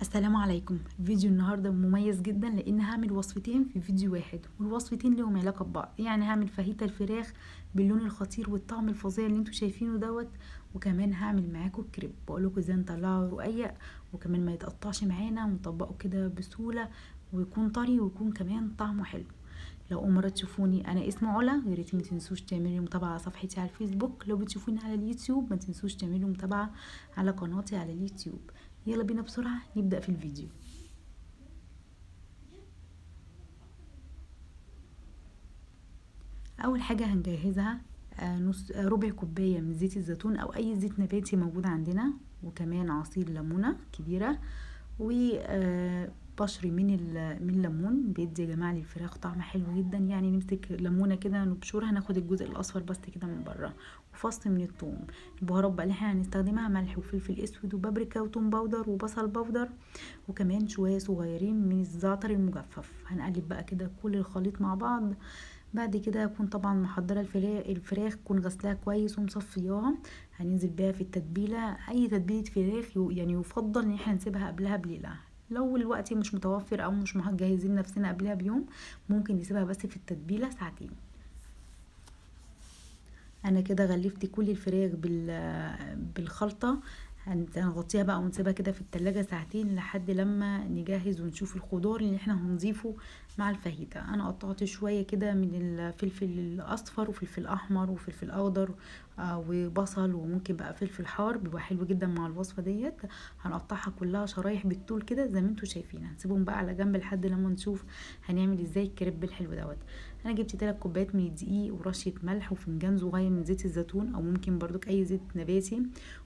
السلام عليكم. فيديو النهارده مميز جدا لان هعمل وصفتين في فيديو واحد، والوصفتين لهم علاقة ببعض. يعني هعمل فاهيتا الفراخ باللون الخطير والطعم الفظيع اللي انتوا شايفينه دوت، وكمان هعمل معاكم الكريب. بقول لكم ازاي نطلعه رقيق وكمان ما يتقطعش معانا، ونطبقه كده بسهولة ويكون طري ويكون كمان طعمه حلو. لو اول مرة تشوفوني، انا اسمي علا، يا ريت ما تنسوش تعملوا متابعه على صفحتي على الفيسبوك. لو بتشوفوني على اليوتيوب ما تنسوش تعملوا متابعه على قناتي على اليوتيوب. يلا بينا بسرعة نبدا في الفيديو. اول حاجة هنجهزها نص ربع كوباية من زيت الزيتون او اي زيت نباتي موجود عندنا، وكمان عصير ليمونه كبيرة، وبشر من الليمون. بيدي يا جماعة للفراخ طعم حلو جدا. يعني نمسك ليمونه كده نبشرها، ناخد الجزء الاصفر بس كده من بره، وفص من الثوم. البهارات بقى اللي احنا هنستخدمها ملح وفلفل اسود وبابريكا وثوم powder وبصل powder، وكمان شوية صغيرين من الزعتر المجفف. هنقلب بقى كده كل الخليط مع بعض. بعد كده اكون طبعا محضرة الفراخ، اكون غسلاها كويس ومصفياها. هننزل بيها في التتبيله. اي تتبيله فراخ يعني يفضل ان احنا نسيبها قبلها بليلة. لو الوقت مش متوفر او مش مجهزين نفسنا قبلها بيوم، ممكن نسيبها بس في التتبيله ساعتين. انا كده غلفت كل الفراخ بالخلطه. هنغطيها بقى ونسيبها كده في التلاجة ساعتين لحد لما نجهز ونشوف الخضار اللي احنا هنضيفه مع الفاهيتا. انا قطعت شوية كده من الفلفل الاصفر وفلفل احمر وفلفل اخضر وبصل، وممكن بقى فلفل حار، بيبقى حلو جدا مع الوصفة ديت. هنقطعها كلها شرايح بالطول كده زي ما انتوا شايفين. هنسيبهم بقى على جنب لحد لما نشوف هنعمل ازاي الكريب الحلو دوت. انا جبت 3 كوبايات من الدقيق ورشه ملح وفنجان صغير من زيت الزيتون او ممكن برضك اي زيت نباتي،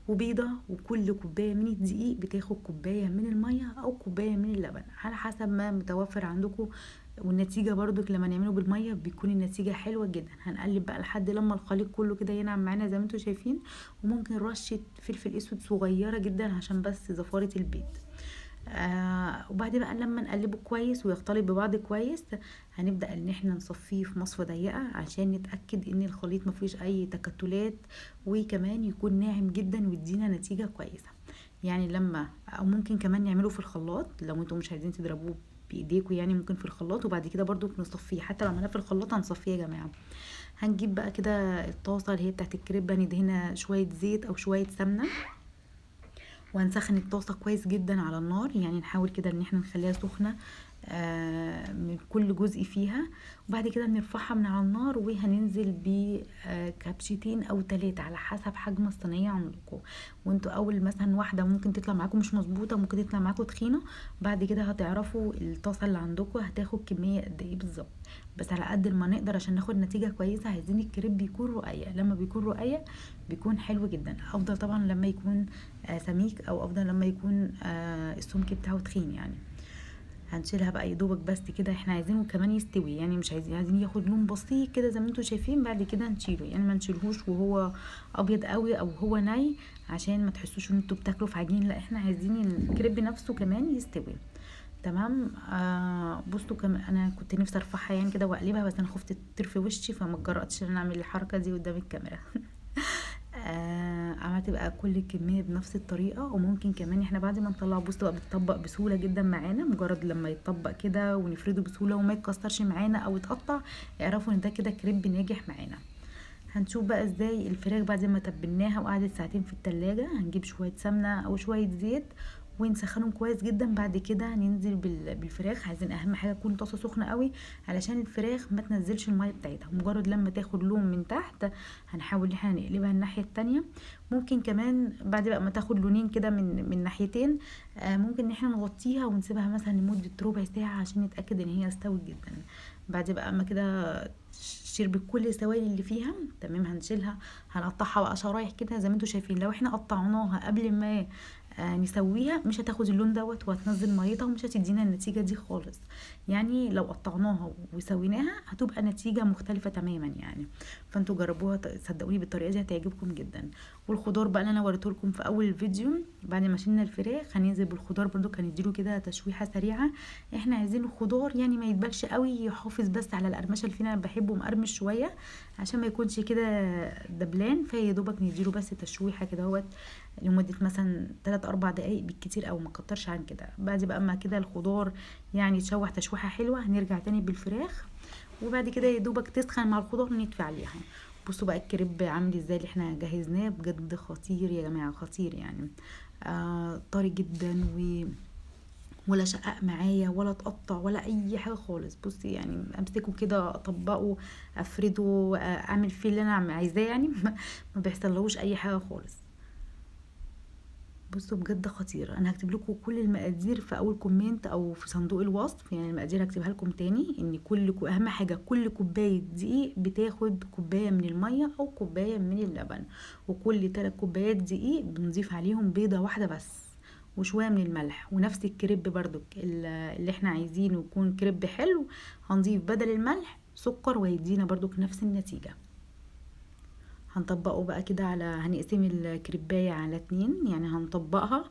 وبيضه. وكل كوباية من الدقيق بتاخد كوباية من المية او كوباية من اللبن على حسب ما متوفر عندكم. والنتيجة برضك لما نعمله بالمية بيكون النتيجة حلوة جدا. هنقلب بقى لحد لما الخليط كله كده ينعم معانا زي ما انتم شايفين. وممكن رشه فلفل اسود صغيرة جدا عشان بس زفاره البيض. وبعد بقى لما نقلبه كويس ويختلط ببعض كويس، هنبدا ان احنا نصفيه في مصفى ضيقه عشان نتاكد ان الخليط ما فيهوش اي تكتلات، وكمان يكون ناعم جدا ويدينا نتيجة كويسة. يعني لما او ممكن كمان نعمله في الخلاط لو انتم مش عايزين تضربوه بايديكم، يعني ممكن في الخلاط وبعد كده برضو نصفيه. حتى لو عملناه في الخلاط هنصفيه يا جماعة. هنجيب بقى كده الطاسه اللي هي بتاعت الكريب، ندهنها شوية زيت او شوية سمنه، وهنسخن الطاسه كويس جدا على النار. يعني نحاول كده ان احنا نخليها سخنة من كل جزء فيها. وبعد كده بنرفعها من على النار، وهننزل بكبشتين او 3 على حسب حجم الصينية عندكم. وانتوا اول مثلا واحدة ممكن تطلع معاكم مش مظبوطة، ممكن تطلع معاكم تخينة. بعد كده هتعرفوا الطاسه اللي عندكم هتاخد كمية قد ايه بالظبط، بس على قد ما نقدر عشان ناخد نتيجة كويسة. عايزين الكريب يكون رقيق. لما بيكون رقيق بيكون حلو جدا، افضل طبعا لما يكون سميك، او افضل لما يكون السمك بتاعه تخين. يعني هنشيلها بقى يدوبك بس كده، احنا عايزينه كمان يستوي، يعني مش عايزين ياخد لون بسيط كده زي ما انتم شايفين. بعد كده نشيله، يعني ما نشيلهوش وهو ابيض قوي او هو ني عشان ما تحسوش ان انتوا بتاكلوا في عجين، لا احنا عايزين الكريب نفسه كمان يستوي. تمام. بصوا كمان انا كنت نفسي ارفعها يعني كده واقلبها، بس انا خفت تطير في وشي فما اتجرأتش ان انا اعمل الحركة دي قدام الكاميرا. عملت بقى كل الكمية بنفس الطريقة. وممكن كمان احنا بعد ما نطلعه بصوا بقى بيتطبق بسهولة جدا معانا. مجرد لما يتطبق كده ونفرده بسهولة وما يتكسرش معانا او يتقطع، اعرفوا ان ده كده كريب ناجح معانا. هنشوف بقى ازاي الفراخ بعد ما تبلناها وقعدت ساعتين في التلاجة. هنجيب شوية سمنه او شوية زيت ونسخنهم كويس جدا. بعد كده ننزل بالفراخ. عايزين اهم حاجة تكون طاسه سخنة قوي علشان الفراخ ما تنزلش المية بتاعتها. مجرد لما تاخد لون من تحت هنحاول ان احنا نقلبها الناحية التانية. ممكن كمان بعد بقى ما تاخد لونين كده من ناحيتين، ممكن ان احنا نغطيها ونسيبها مثلا لمدة ربع ساعة عشان نتاكد ان هي استوت جدا. بعد بقى ما كده شربت كل السوائل اللي فيها تمام، هنشيلها هنقطعها بقى شرايح كده زي ما انتم شايفين. لو احنا قطعناها قبل ما نسويها مش هتاخد اللون دوت وهتنزل ميتها ومش هتدينا النتيجة دي خالص. يعني لو قطعناها وسويناها هتبقى نتيجة مختلفة تماما يعني. فانتوا جربوها صدقوني بالطريقة دي هتعجبكم جدا. والخضار بقى اللي انا وريته لكم في اول الفيديو، بعد ما شلنا الفراخ هننزل بالخضار برضو، هنديله كده تشويحه سريعة. احنا عايزين الخضار يعني ما يتبلش قوي، يحافظ بس على القرمشه اللي فينا، انا بحبه مقرمش شوية عشان ما يكونش كده دبلان، فيا دوبك نديله بس تشويحه كده اهوت لمدة مثلا 3-4 دقايق بالكتير، او ما كترش عن كده. بعد بقى ما كده الخضار يعني يتشوح تشويحه حلوة، هنرجع تاني بالفراخ، وبعد كده يا دوبك تسخن مع الخضار ونطفي عليها. بصوا بقى الكريب عامل ازاي اللي احنا جهزناه، بجد خطير يا جماعة، خطير يعني، طري جدا ولا شقق معايا ولا اتقطع ولا اي حاجة خالص. بصي يعني امسكه كده اطبقه افرده اعمل فيه اللي انا عايزاه يعني ما بيحصلهوش اي حاجة خالص. بصوا بجد خطير. انا هكتب لكم كل المقادير في اول comment او في صندوق الوصف، يعني المقادير هكتبها لكم تاني. ان اهم حاجة كل كوباية دقيق بتاخد كوباية من المية او كوباية من اللبن، وكل 3 كوبايات دقيق بنضيف عليهم بيضة واحدة بس وشوية من الملح. ونفس الكريب برضو اللي احنا عايزينه يكون كريب حلو، هنضيف بدل الملح سكر وهيدينا برضو نفس النتيجة. هنطبقه بقى كده على، هنقسم الكريبايه على 2 يعني، هنطبقها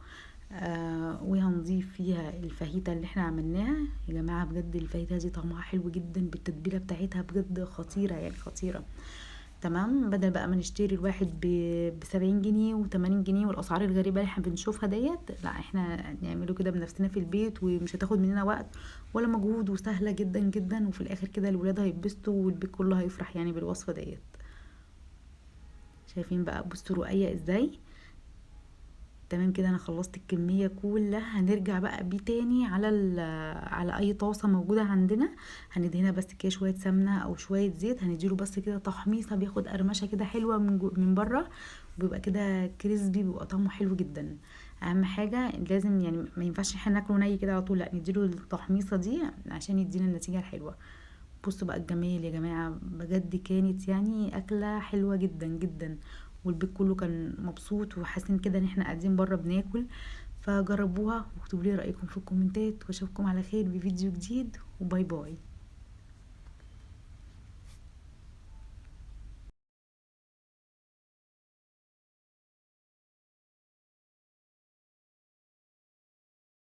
وهنضيف فيها الفاهيتا اللي احنا عملناها. يا جماعة بجد الفاهيتا دي طعمها حلو جدا بالتتبيله بتاعتها، بجد خطيرة يعني خطيرة. تمام، بدل بقى ما نشتري الواحد ب70 جنيه و80 جنيه والاسعار الغريبة اللي احنا بنشوفها ديت، لا احنا نعمله كده بنفسنا في البيت، ومش هتاخد مننا وقت ولا مجهود، وسهلة جدا جدا، وفي الاخر كده الولاد هيتبسطوا والبيت كله هيفرح يعني بالوصفه ديت. شايفين بقى بصوا رقيق ازاي؟ تمام كده انا خلصت الكمية كلها. هنرجع بقى بيه تاني على اي طاسه موجودة عندنا، هندهنها بس كده شوية سمنه او شوية زيت، هنديله بس كده تحميصه، بياخد قرمشه كده حلوة من بره، وبيبقى كده كريسبي، بيبقى طعمه حلو جدا. اهم حاجة لازم يعني ما ينفعش احنا ناكله ني كده على طول، لا نديله التحميصه دي عشان يدينا النتيجة الحلوة. بصوا بقى الجمال يا جماعة، بجد كانت يعني اكله حلوة جدا جدا، والبيت كله كان مبسوط وحاسين كده ان احنا قاعدين بره بناكل. فجربوها واكتبوا لي رايكم في الكومنتات، واشوفكم على خير بفيديو جديد، و bye bye.